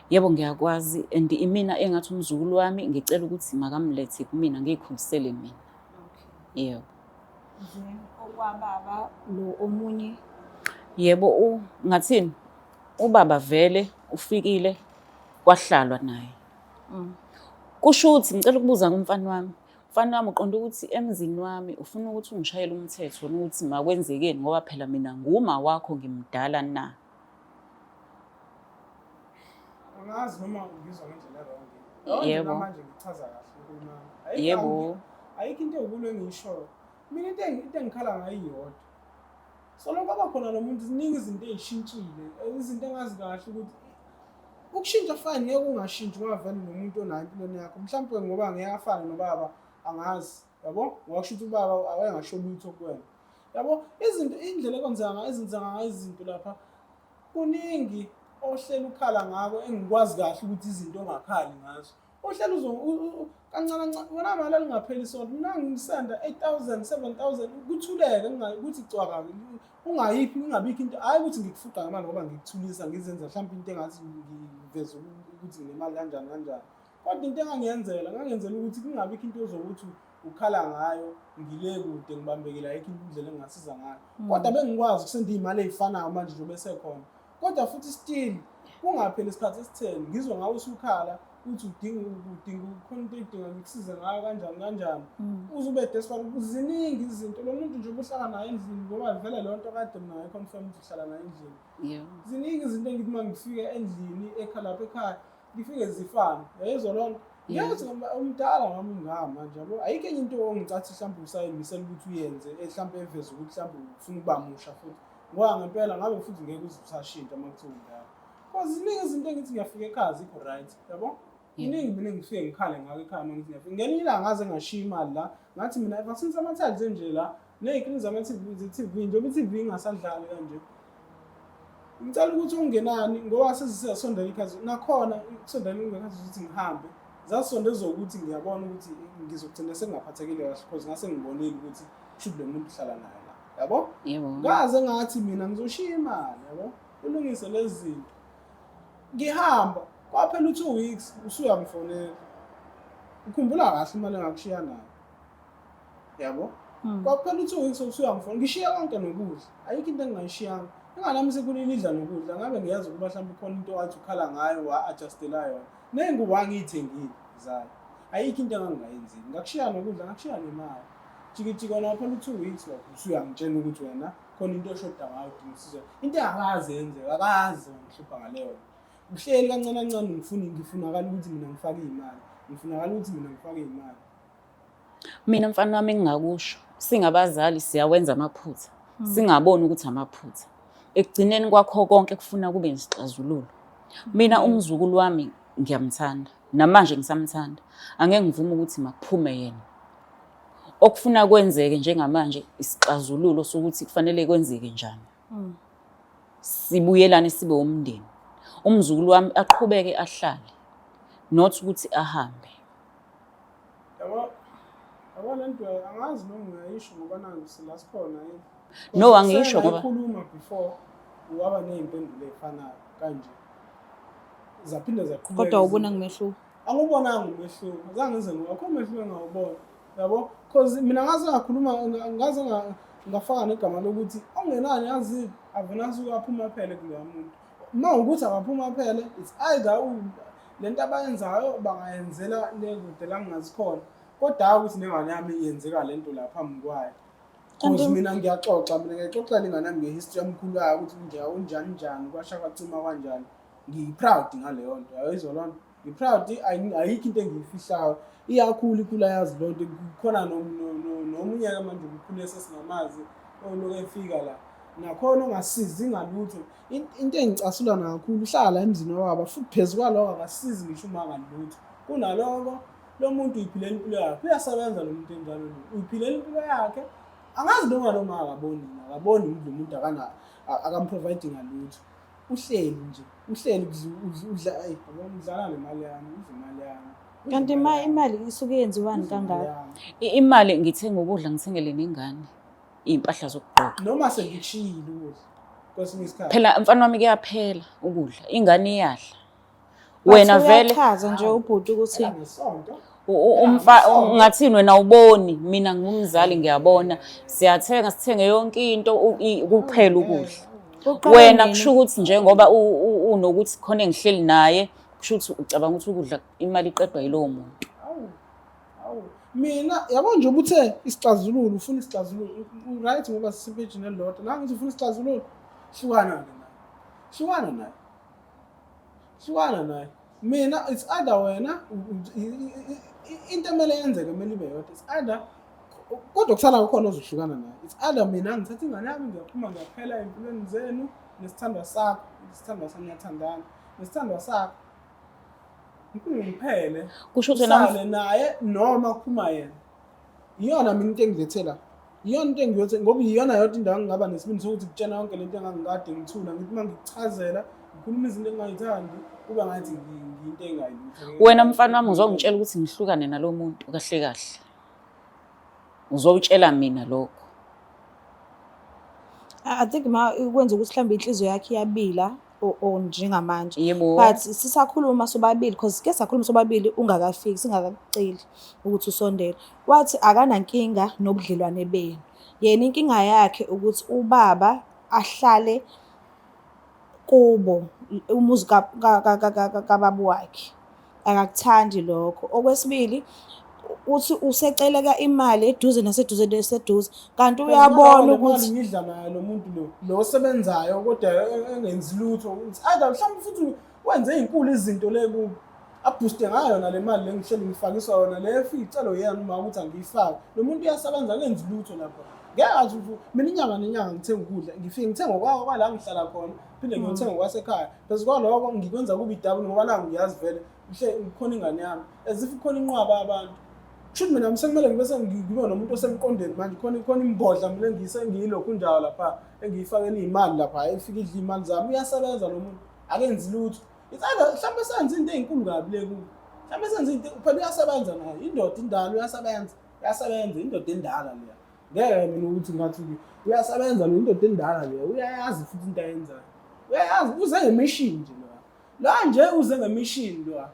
yebo ngiyakwazi and imina engathi umzukulu wami ngicela ukuthi makamlethe kumina ngiyikhulisele mina. Yebo. Then okwababa lo omunye. Yebo, ngathini? Ubaba vele ufikile kwahlalwa naye. Kusho ukuthi ngicela ukubuza kumfana wami. Mfana wami uqonda ukuthi emzini wami ufuna ukuthi ungishayele umthetho ukuthi makwenzekeni ngoba phela mina nguma wakho ngimdala na? Angazi noma ngizwa ngendlela wrong. Yebo. Manje ngichaza kahle inkulumo yami. Ayikho- Yebo. Ayikho into ewukulo engiyishoyo. Mina into engikhala ngayo iyodwa. So lokho kwaba khona lo muntu ziningi izinto ey'shintshile, izinto engazi kahle ukuthi ukushintsha fine ngeke ungashintshi ngoba vele nomuntu onayo empilweni yakho. Mhlawumpe ngoba ngeke afane nobaba angazi, yabo? Ngoba kusho ukuthi ubaba wayengasho lutho kuwena. Yabo? Izinto indlela ekwenzeka ngayo ezenzeka ngayo izinto lapha kuningi ohleli ukhala ngako engikwazi kahle ukuthi izinto ongakhali ngazo. Uhleli uzo kancane kancane wena mali elingapheli isonto mina ngisenda 8000 7000 kuthuleke ukuthi cwaka ungayiphi ingabikho into hayi ukuthi ngikufuqa ngemali ngoba ngikuthulisa ngizenza mhlawumbe into engathi ngiveza ukuthi nginemali kanjani kanjani kodwa into engangiyenzela ngangenzela ukuthi kungabikho into ozokuthi ukhala ngayo ngile kude ngibambekile ayikho indlela engingasiza ngayo kodwa bengikwazi ukusenda iy'mali ey'fanayo manje njengoba esekhona kodwa futhi still kungapheli isikhathi esitheni ngizwe ngawe usukhala uthi udinga khona into oyidinga ngikusize ngayo kanjani kanjani uze ube desperate. Ziningi izinto lo muntu nje ubuhlala naye endlini ngoba vele leyo nto kade mina ngayiconfirm ukuthi uhlala naye endlini. Ziningi izinto engithi uma ngifika endlini ekhaya lapha ekhaya ngifike zifane, yayizwa loo nto. Ngeke ukuthi umdala ngami ungaka manje yabo, ayikho enye into ongicathi mhlawumbe usayimisela ukuthi uyenze mhlawumbe eveze ukuthi mhlawumbe ufuna ukuba musha futhi ngoba ngempela ngabe futhi ngeke uze usashintsha uma kuthiwa umdala. Because ziningi izinto engithi ngiyafika ekhaya azikho right, yabo? Iningi mina ngifike ngikhale ngako ekhaya uma ngithi ngiyafika. Ngelinye ilanga ngaze ngashiya imali la, ngathi mina ever since ama-tiles enje la, ney'krini zama-TV ze-TV, njengoba i-TV ingasadlali kanje. Ngicela ukuthi ungenani ngoba sesisondela ikhathi nakhona kusondela ikhathi ukuthi ngihambe. Zasondeza ukuthi ngiyabona ukuthi ngizogcina sengingaphathekile kahle because ngase ngibonile ukuthi kushuthi lo muntu uhlala naye la. Yabo? Yebo. Ngaze ngathi mina ngizoshiya imali, yabo? Ulungise lezi zinto. Ngihamba kwaphela u-2 weeks usuyangifonela. Ukhumbula kahle imali engakushiya nayo. Yabo? Kwaphela u-2 weeks usuyangifonela. Ngishiya konke nokudla. Ayikho into engingayishiyanga. Ingane yami sekulile idla nokudla. Ngabe ngiyazi ukuba mhlawumbe khona into wathi ukhala ngayo wa-adjustela yona. Ney'ngubo angiyithengile zayo. Ayikho into engangingayenzile. Ngakushiya nokudla, ngakushiya nemali. Jiki jiki wena waphela u-2 weeks wakho usuyangitshela ukuthi wena khona into oshoda ngayo udinga usizo. Into engakaze yenzeka, akaze wangihlupha ngaleyo nto. Uhleli kancane kancane ngifuna ngifunakala ukuthi mina ngifake iy'mali. Ngifunakala ukuthi mina ngifake iy'mali. Mina mfana wami engingakusho, singabazali siyawenza amaphutha, singaboni ukuthi amaphutha. Ekugcineni kwakho konke kufuna kube nesixazululo. Mina umzukulu wami ngiyamthanda, namanje ngisamthanda. Angeke ngivume ukuthi makuphume yena. Okufuna kwenzeke njengamanje isixazululo sokuthi kufanele kwenzeke njani. Sibuyelane sibe umndeni. Umzukulu wami aqhubeke ahlale, not ukuthi ahambe. Yabo, yabo le nto angazi noma ungayisho ngoba nangu la sikhona yini. No, angiyisho ngoba- Ngayikhuluma before waba ney'mpendulo ey'fanayo kanje. Zaphinde zaqhubeka. Kodwa ubona izinto. ngumehluko. Angubonanga umehluko, zange ngize akho umehluko engawubona. Yabo, cause mina ngaze ngakhuluma ngaze ngafaka negama lokuthi ongenani yazi avele asuke aphuma phele kuloya muntu. Uma ukuthi akaphuma phele, it's either Le nto abayenzayo bangayenzela le kude la ngingazi khona, kodwa hhayi ukuthi nengane yami yenzeka le nto la phambi kwayo. Cause mina ngiyaxoxa, mina ngiyaxoxela ingane yami nge-history yamkhulu wayo ukuthi unja unjani njani, kwasha kwacima kanjani. Ngiyi-proud ngaleyo nto, uyayizwa loo nto? Ngi-proud, ayikho into engiyifihlayo. Iyakhula ikhula yazi loo nto. Kukhona nomunye-ke manje kukhule sesingamazi oloku efika la. Nakhona ongasizi ngalutho. Into engicasula nakakhulu uhlala la emzini wababa futhi phezu kwaloko akasizi ngisho uma ngalutho. Kunaloko lo muntu uyiphilela impilo yakhe, uyasebenza lo muntu enjalo lo. Uyiphilela impilo yakhe. Angazi noma lo ma akaboni, akaboni ukuthi lo muntu akana akamprovide ngalutho. Uhleli nje, uhleli udla ayi yabo udlala nemali yami, udla imali yami. Kanti ma imali isuke yenziwani kangaka? Imali ngithenga ukudla ngithengele nengane iy'mpahla zokugqoka. Noma sengikushiyile ukudla kwesinye isikhathi. Phela mfana wami kuyaphela ukudla, ingane iyadla. Wena vele uyachaza nje ubhuti ukuthi Ngesonto ungathini wena awuboni, mina ngumzali ngiyabona. Siyathenga sithenge yonke into kuphela ukudla. Uqale Wena nini? kusho ukuthi njengoba unokuthi khona engihleli naye, kusho ukuthi ucabanga ukuthi ukudla imali iqedwa yilowo muntu. Awu, awu. Mina yabo nje ubuthe isixazululo, ufuna isixazululo, u-right ngoba sisepejini elilodwa. La ngithi ufuna isixazululo, hlukana-ke naye. Hlukana naye. Hlukana naye. Mina it's either wena into emele yenzeke kumele ibe yodwa. It's either kodwa kusala kukhona ozohlukana naye. It's either mina ngithatha ingane yami ngiyaphuma ngiyaphela ey'mpilweni zenu nesithandwa sakho, isithandwa sami niyathandana, nesithandwa sakho. Ngiphume ngiphele. Kusho ukuthi wena Usale naye noma kuphuma yena. Iyona mina into engilethela. Iyona into engiyothe ngoba iyona yodwa indawo engingaba nesibindi sokuthi kutshena yonke lento engangikade ngithula ngithi uma ngikuchazela ngikhuluma izinto engingayithandi kuba ngathi ngiyinto engayilutho. Wena mfana wami uzongitshela ukuthi ngihlukane nalo muntu kahle kahle. Uzowutshela mina lokho. I think ma kwenza ukuthi mhlawumbe inhliziyo yakhe iyabila or njengamanje. Yebo. But sisakhuluma sobabili because ke sakhuluma sobabili ungakafiki singakakuceli ukuthi usondele. Wathi akanankinga nobudlelwane benu. Yena inkinga yakhe ukuthi ubaba ahlale kubo umuzi kababa wakhe. Akakuthandi lokho. Okwesibili uthi useceleka imali eduze naseduze naseduze kanti uyabona ukuthi ngidla naye lo muntu lo lo osebenzayo kodwa engenzi lutho. It's either mhlawumbe futhi wenze izinkulu izinto le kubo abhuste ngayo yona le mali le ngihleli ngifakiswa yona le efika icelo yena uma ukuthi angiyifaki. Lo muntu uyasebenza akenzi lutho lapha. Ngeke athi mina inyanga nenyanga ngithenga ukudla, ngifike ngithenga okwako kwala ngihlala khona, phinde ngiyothenga okwasekhaya. Phezu kwaloko ngikwenza kube idouble ngoba naku ngiyazi vele mhle kukhona ingane yami. As if kukhona inqwaba yabantu. Kushuthi mina sekumele ngibe sengibe nomuntu osemqondweni manje khona khona imbodla mina engiyilokhu njalo lapha engiyifakela iy'mali lapha efika idla iy'mali zami. Uyasebenza lo muntu akenzi lutho. It's either mhlawumbe senze into ey'nkulu kabi le kubo. Mhlawumbe senze into phela uyasebenza naye indoda indala uyasebenza. Uyasebenza indoda endala leya. Ngeke mina ukuthi ngathi uyasebenza lo indoda endala leya uyayazi futhi into ayenzayo. Uyayazi uze ngemishini nje lo. La nje uze ngemishini lo.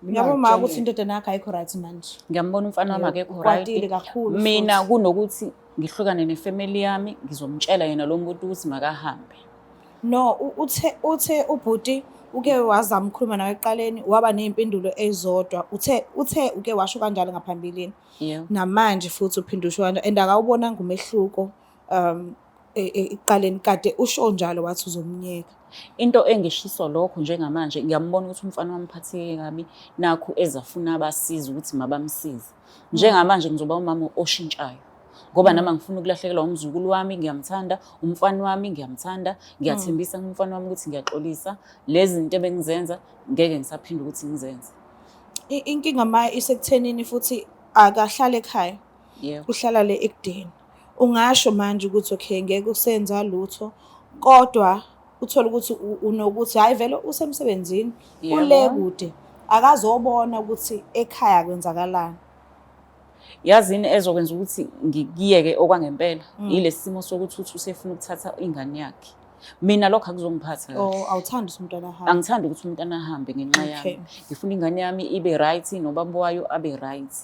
Ngiyabona ma ukuthi indodana yakho ayikho right manje. Ngiyambona umfana wami akekho Ukwatile right. kakhulu Mina futhi. kunokuthi ngihlukane nefamily yami ngizomtshela yena lo muntu ukuthi makahambe. No, uthe ubhuti uke wazama ukukhuluma nawe ekuqaleni waba ney'mpendulo ezodwa. Uthe uke washo kanjalo ngaphambilini. Yebo. Namanje futhi uphinde usho kanjalo and akawubonanga umehluko ekuqaleni kade usho njalo wathi uzomnyeka. Into engishiso lokho njengamanje ngiyambona ukuthi umfana wami uphatheke kabi nakhu ezafuna abasizi ukuthi mabamsize. Njengamanje ngizoba umama oshintshayo. Ngoba nami angifuni ukulahlekelwa umzukulu wami, ngiyamthanda, umfana wami ngiyamthanda, ngiyathembisa kumfana wami ukuthi ngiyaxolisa. Lezi zinto ebengizenza ngeke ngisaphinda ukuthi ngizenze. Inkinga ma isekuthenini futhi akahlale ekhaya. Yebo. Uhlala le ekudeni. Ungasho manje ukuthi okay ngeke usenza lutho kodwa uthole ukuthi unokuthi hayi vele usemsebenzini ule kude akazobona ukuthi ekhaya kwenzakalani. Yazini ezokwenza ukuthi ngikuyeke okwangempela yilesi simo sokuthi uthi usefuna ukuthatha ingane yakhe. Mina lokho akuzongiphatha kahle. Oh, awuthandi ukuthi umntwana ahambe. Angithandi ukuthi umntwana ahambe ngenxa yami. Ngifuna ingane yami ibe right nobaba wayo abe right.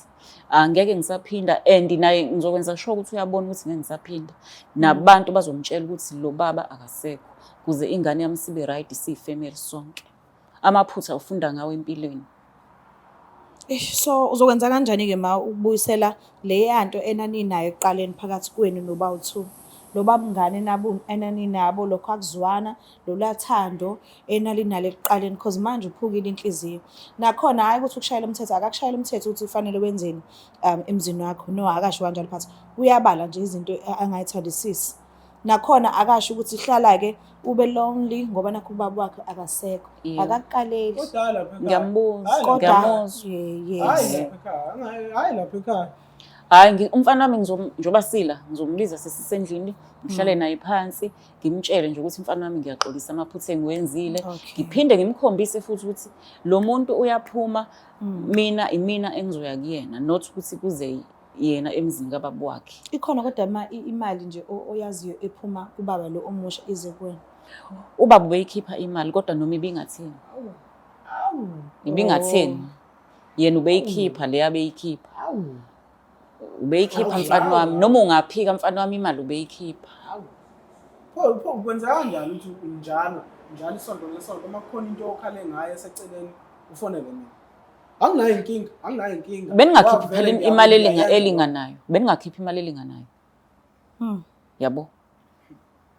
Angeke ngisaphinda and naye ngizokwenza sure ukuthi uyabona ukuthi ngeke ngisaphinda. Nabantu bazomtshela ukuthi lo baba akasekho kuze ingane yami sibe right siyifamily sonke. Amaphutha ufunda ngawo empilweni. Eish, so uzokwenza kanjani-ke ma ukubuyisela leya nto enaninayo ekuqaleni phakathi kwenu nobawu-two? Loba bungane enaninabo, lokho akuzwana, loluya thando enalinalo ekuqaleni, cause manje uphukile inhliziyo. Nakhona hhayi ukuthi ukushayela umthetho, akakushayela umthetho ukuthi kufanele wenzeni emzini wakho. No, akasho kanjalo but uyabala nje izinto angayithandisisi. Nakhona akasho ukuthi hlala-ke ube lonely ngoba nakho ubaba wakhe akasekho. Yebo. Akakuqaleli. Kodwa lapha ekhaya. Ngiyambuza, Hhayi lapha- Kodwa ngiyamuzwa. hhayi yes. lapha ekhaya, hhayi lapha ekhaya. Hhayi, umfana wami njengoba sila ngizombiza sesisendlini, ngihlale naye phansi, ngimtshele nje ukuthi mfana wami ngiyaxolisa amaphutha engiwenzile. Ngiphinde ngimkhombise futhi ukuthi lo muntu uyaphuma, mina imina engizoya kuyena, not ukuthi kuze yena emzini kababa wakhe. Ikhona kodwa ma imali nje oyaziyo ephuma kubaba lo omusha ize kuwena? Ubaba ubeyikhipha imali kodwa noma ibingatheni. Ibingatheni. Yena ubeyikhipha le abeyikhipha. Ubeyikhipha mfana wami noma ungaphika mfana wami imali ubeyikhipha. Pho pho kwenzeka kanjani ukuthi njalo njalo isonto ngesonto uma kukhona into okhale ngayo eseceleni ufonele mina? Anginayo inkinga, anginayo inkinga. Beningakhiphi phela imali elinganayo. Beningakhiphi imali elinganayo. Yabo.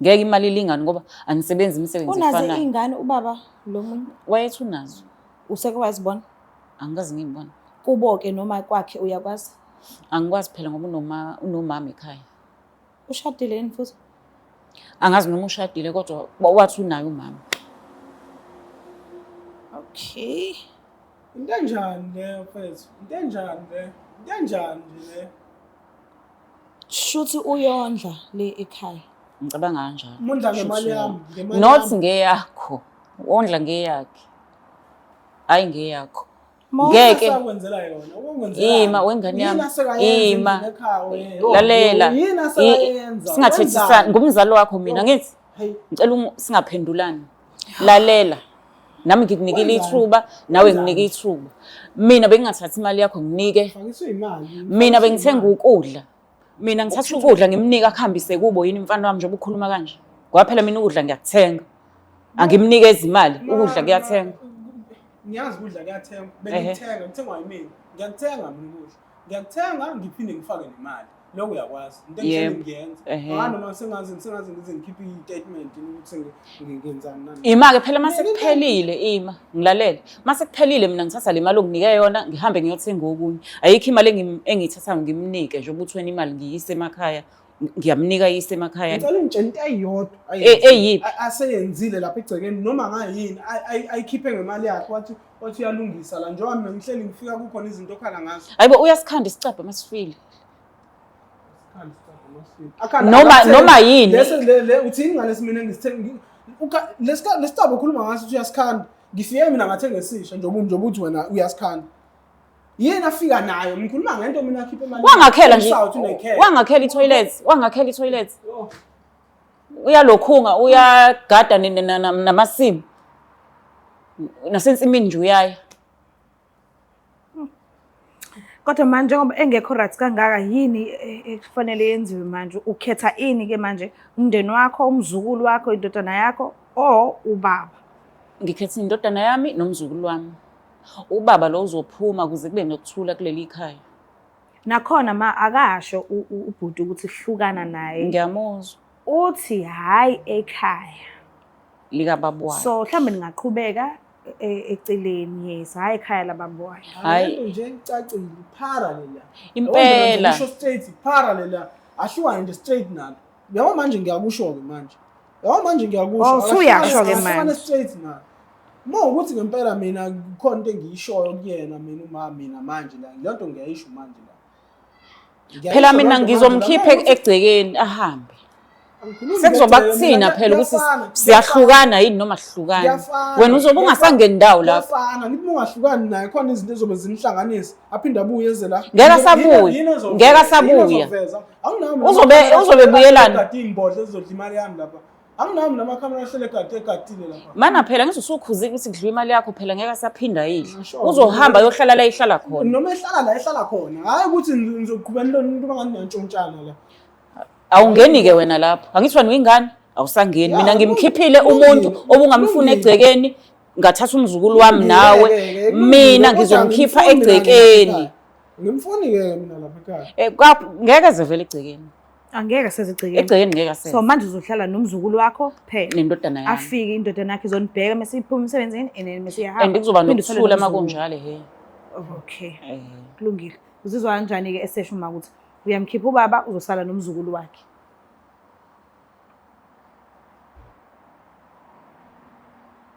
Ngeke imali ilingane ngoba anisebenzi imisebenzi Unazo efanayo. iy'ngane ubaba lo munye? Wayethi unazo. Useke wazibona? Angikaze ngiyibone. Kubo-ke noma kwakhe uyakwazi? Angikwazi phela ngoba unomama ekhaya. Ushadile yini futhi? Angazi noma ushadile kodwa wathi unaye umama. Okay. Into enjani leyo mfethu? Into enjani leyo? Into enjani nje leyo? Shuthi uyondla le ekhaya. Ngicabanga kanjalo. Umondla ngemali Shuthi yami, uyondla. ngemali Not yami. ngeyakho. Wondla ngeyakhe. Hayi ngeyakho. Ma- Ngeke. Asakwenzela yona, ukwenzela. Ima wengane yami. Yini asekayenza Ima. endlini ekhaya wena? Lalela. Yini asekayenza? Singathethisani Wenzani? ngumzali wakho mina ngithi Hey, ngicela singaphendulani. Lalela. Nami ngikunikile Wenzani? ithuba, nawe Wenzani? nginike ithuba. Mina bengingathathi imali yakho nginike. fakiswe imali. Mina bengithenga ukudla. Mina ngithatha ukudla ngimnika akuhambise kubo yini mfana wami njengoba ukhuluma kanje. Ngoba phela mina ukudla ngiyakuthenga. Angimnikezi imali, ukudla kuyathenga. Ngiyazi ukudla kuyathengwa. Bengikuthenga, kuthengwa yimina. Ngiyakuthenga mina ukudla. Ngiyakuthenga ngiphinde ngifake nemali. Lokho uyakwazi. Into engihleli Yebo. ngiyenza. Ehhe. Hayi noma sengaze ngize ngikhiphe i-statement ukuthi ngenzani nani. Ima-ke phela uma sekuphelile ima ngilalele. Uma sekuphelile mina ngithatha le mali onginike yona ngihambe ngiyothenga okunye. Ayikho imali engiyithathayo ngimnike nje ukuthi wena imali ngiyise emakhaya ngiyamnika iyise emakhaya. Ngicela ungitshele into eyodwa Eyiphi? aseyenzile lapha egcekeni noma ngayini ayikhiphe ngemali yakhe wathi uyalungisa la njengoba mina ngihleli ngifika kukhona izinto okhala ngazo. Hayibo uyasikhanda isicabha masifile. Akhanda Noma akathenge. noma yini. Lesi le uthini ngalesi mina ngisithenge lesicaba ukhuluma ngaso ukuthi uyasikhanda. Ngifike mina ngathenga esisha njengoba uthi wena uyasikhanda. Yini afika nayo? Ngikhuluma ngento mina akhiphe imali. Wangakhela nje. Usawuthi unekhela. Wangakhela i-toilet, wangakhela i-toilet. Uyalokhunga, uyagada namasimu. Nasensimini nje uyaya. Kodwa manje njengoba engekho right kangaka yini ekufanele yenziwe manje? Ukhetha ini ke manje? Umndeni wakho, umzukulu wakho, indodana yakho or ubaba? Ngikhetha indodana yami nomzukulu wami. Ubaba lo uzophuma kuze kube nokuthula kuleli khaya. Nakhona ma akasho ubhuti ukuthi hlukana naye. Ngiyamuzwa. Uthi hayi ekhaya. Likababa wakhe. So mhlawumbe ningaqhubeka eceleni, yes, hayi ekhaya lababa wakhe. Hayi. Lento nje icacile, phara lela. Impela. Ngisho straight phara lela. Ahlukane nje straight nalo. Yabo manje ngiyakusho ke manje. Yabo manje ngiyakusho. Oh, usuyasho ke Ahlukane manje. straight nalo. Uma ukuthi ngempela mina kukhona into engiyishoyo kuyena mina uma mina manje la. Le nto ngiyayisho manje la. Ngiyayisho Phela mina manje la. ngizomkhipha Uma ukuthi egcekeni ahambe. angikhulumi Sekuzoba ngegceke, kuthina mina phela ukuthi kuyafana, siyahlukana yini noma sihlukani. Kuyafana, Wena uzobe ungasangeni ndawo lapho. Kuyafana, ngithi uma ungahlukani naye khona izinto ezobe zinihlanganisa, aphinde abuye eze la. Ngeke asabuye. Yini ezoveza? Ngeke asabuya. Yini ezoveza? Anginawo mina Uzobe amakhamera ebuyelana. egade iy'mbodla ezizodla imali yami lapha. Anginawo mina amakhamera ahlele egade egadile lapha. Mana phela ngithi usukhuzile ukuthi kudliwa imali yakho phela ngeke asaphinda yidle. Ngisho. Uzohamba ayohlala la ehlala khona. Noma ehlala la ehlala khona. Hhayi ukuthi nizoqhubela into into bangathi niyantshontshana la. Awungeni-ke wena lapho. Angithi wena uyingane? Awusangeni. Mina Ya, ngimkhiphile kulungile, umuntu obungamfuna kulungile. egcekeni. Ngathatha umzukulu wami nawe, mina ngizomkhipha egcekeni. Ngimfuni-ke mina lapha ekhaya. Eh, ngeke ezevele egcekeni. Angeke asezegcekeni. Egcekeni ngeke aseze. So manje uzohlala nomzukulu wakho kuphela. Nendodana yami. Afike indodana yakhe izonibheka mase iphuma emsebenzini and then mase iyahamba. And kuzoba Uphinde uthole nokuthula uma nomzukulu. kunjalo he. Okay. Eh. Kulungile. Uzizwa kanjani ke esesho uma ukuthi uyamkhipha ubaba uzosala nomzukulu wakhe?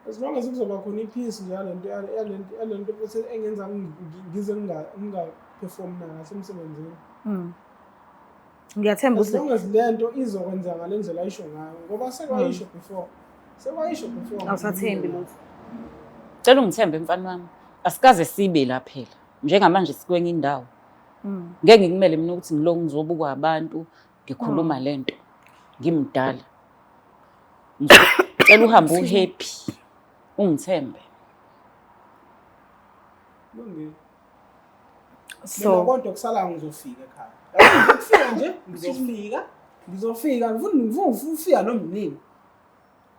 As long as kuzoba khona i-peace nje yalento yalento yalento futhi engenza ngize nginga-perform nakahle emsebenzini. Ngiyathemba As ukuthi long as lento izokwenzeka ngale ndlela ayisho ngayo ngoba sekwayisho before. Sekwayisho before. Awusathembi lutho. Cela ungithembe mfana wami. Asikaze sibe la phela. Njengamanje sikwenye indawo. Ngeke ngikumele mina ukuthi ngilokhu ngizobukwa abantu ngikhuluma lento. Ngimdala. Ngicela uhambe uhappy. Ungithembe. Kulungile. So Mina kodwa kusala ngizofika ekhaya. Yabo ngifika nje ngizofika. Ngizofika ngifuna ngifuna noma nini.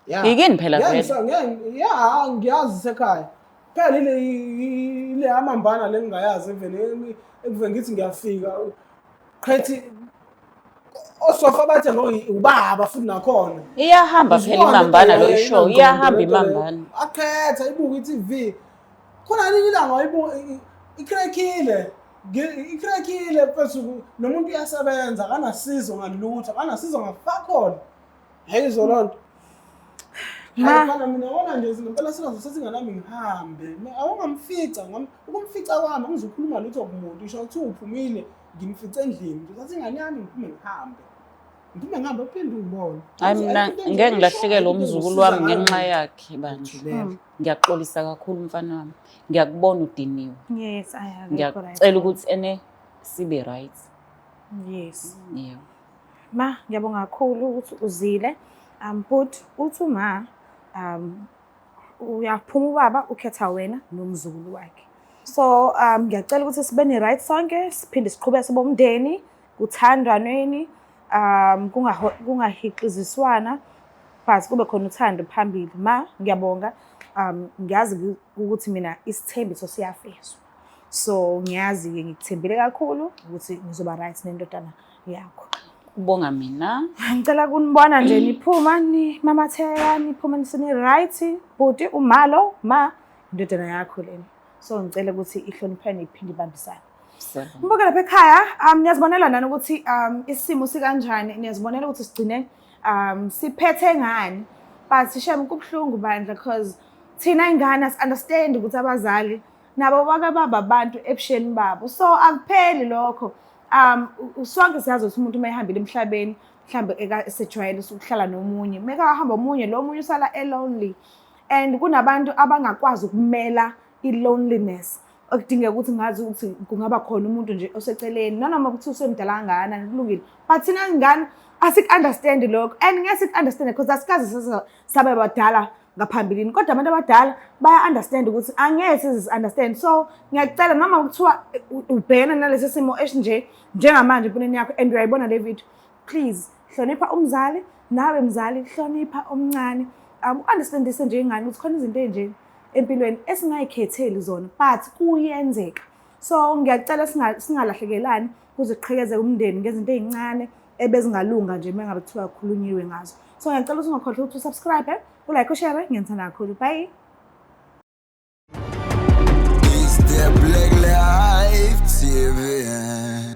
Ya. Yikini phela vele. Ya ngiyazi sekhaya. Phela ile ile amambana le ngingayazi evele ekuve ngithi ngiyafika. Qhethi osofa bathe ngo ubaba futhi nakhona. Iyahamba phela imambana lo ishow, iyahamba imambana. Akhetha ibuka i-TV. Khona linye ilanga wayibuka ikrekhile. Ikrekhile mfethu nomuntu uyasebenza akanasizo ngalutho, akanasizo ngafakhona. Ayizwa loo nto. Ma- Hayi mina wona nje ngempela singazo sesinganami ngihambe. Awungamfica, ukumfica kwami angizukhuluma lutho kumuntu. Ngisho kuthiwa uphumile ngimfice endlini. Ngizothatha ingane yami ngiphume ngihambe. Ngiphume ngihambe uphinde ungibone. Hayi mina ngeke ngilahlekelwe umzukulu wami ngenxa yakhe bandla. Ngiyaxolisa kakhulu mfana wami. Ngiyakubona udiniwe. Yes, I have. Ngiyacela ukuthi ene sibe right. Yes. Yebo. Ma, ngiyabonga kakhulu ukuthi uzile. But uthi uma uyaphuma ubaba ukhetha wena nomzukulu wakhe. So ngiyacela ukuthi sibe ne-right sonke, siphinde siqhubeke sibe umndeni, kuthandwaneni, kungahixiziswana, but kube khona uthando phambili. Ma, ngiyabonga. Ngiyazi ukuthi mina isithembiso siyafezwa. So ngiyazi-ke ngikuthembile kakhulu ukuthi ngizoba right nendodana yakho. Kubonga mina. Ngicela kunibona nje niphuma nimamatheka niphuma niseni right bhuti umalo ma indodana yakho lena. So ngicela ukuthi ihloniphane iphinde ibambisane. Siyabonga. Mbuke lapha ekhaya, niyazibonela nani ukuthi isimo sikanjani, niyazibonela ukuthi sigcine siphethe ngani. But shem kubuhlungu bandla because thina ingane asi-understand ukuthi abazali nabo bake baba abantu ebusheni babo. So akupheli lokho. Sonke siyazi ukuthi umuntu uma ehambile emhlabeni mhlambe esejwayele ukuhlala nomunye, mekahamba omunye lo munye usala e-lonely. And kunabantu abangakwazi ukumela i-loneliness. Okudingeka ukuthi ngazi ukuthi kungaba khona umuntu nje oseceleni nanoma kuthiwa usemdala kangakanani kulungile, but thina ngane asiku-understand lokho and ngeke siku-understand because asikaze sabe badala ngaphambilini, kodwa abantu abadala baya-understand ukuthi angeke size si-understand. So ngiyacela noma kuthiwa ubhekene nalesi simo esinje njengamanje empilweni yakho and uyayibona le video, please hlonipha umzali, nawe mzali hlonipha omncane. U-understandise nje ingane ukuthi khona izinto ey'nje empilweni esingayikhetheli zona but kuyenzeka. So ngiyacela singalahlekelani kuze kuqhekezeke umndeni ngezinto ey'ncane ebezingalunga nje uma ngabe kuthiwa kukhulunyiwe ngazo. So ngiyacela ukuthi ungakhohlwa ukuthi usubscribe, ulike, ushare. Ngiyanithanda kakhulu. Bye. It's the Black Life TV.